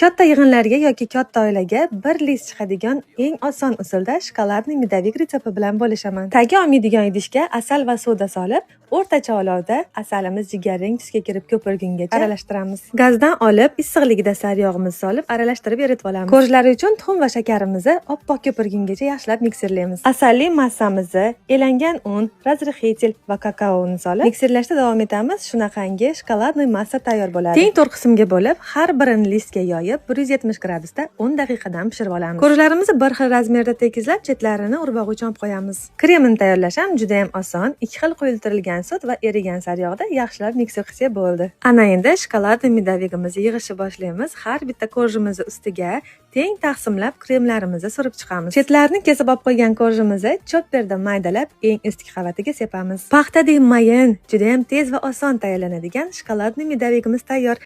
Katta yig'inlarga yoki katta oilaga bir лист chiqadigan eng oson usulda шоколадный медовик retsepti bilan bo'lishaman. Tagi olmaydigan idishga asal va soda solib, o'rtacha olovda asalimiz jigarrang tusga kirib ko'pirgungacha aralashtiramiz. Gazdan olib, issiqligida saryog'imizni solib, aralashtirib eritib olamiz. Корж lari uchun tuxum va shakarimizni oppoq ko'pirgungacha yaxshilab mikserlaymiz. Asalli massamizni elangan un, разрыхлитель va kakaoni solib, mikserlashda davom etamiz. Shunaqangi шоколадный massa tayyor bo'ladi. Teng to'rt qismga bo'lib, har birini лист ga yoyib, 170 gradusda 10 daqiqadan pishirib olamiz. Корж larimizni bir xil размер da tekizlab, chetlarini urvog'icha olib qo'yamiz. Kremini tayyorlash ham juda ham oson. Ikki xil quyultirilgan sut va erigan saryog'da yaxshilab mikser qilsak bo'ldi. Ana endi шоколадный медовик imizni yig'ishni boshlaymiz. Har bitta корж imizni ustiga teng taqsimlab kremlarimizni surib chiqamiz. Chetlarini kesib olib qo'ygan корж imizni chopper da maydalab, eng ustki qavatiga sepamiz. Paxtadek mayin, juda ham tez va oson tayyorlanadigan шоколадный медовик imiz tayyor.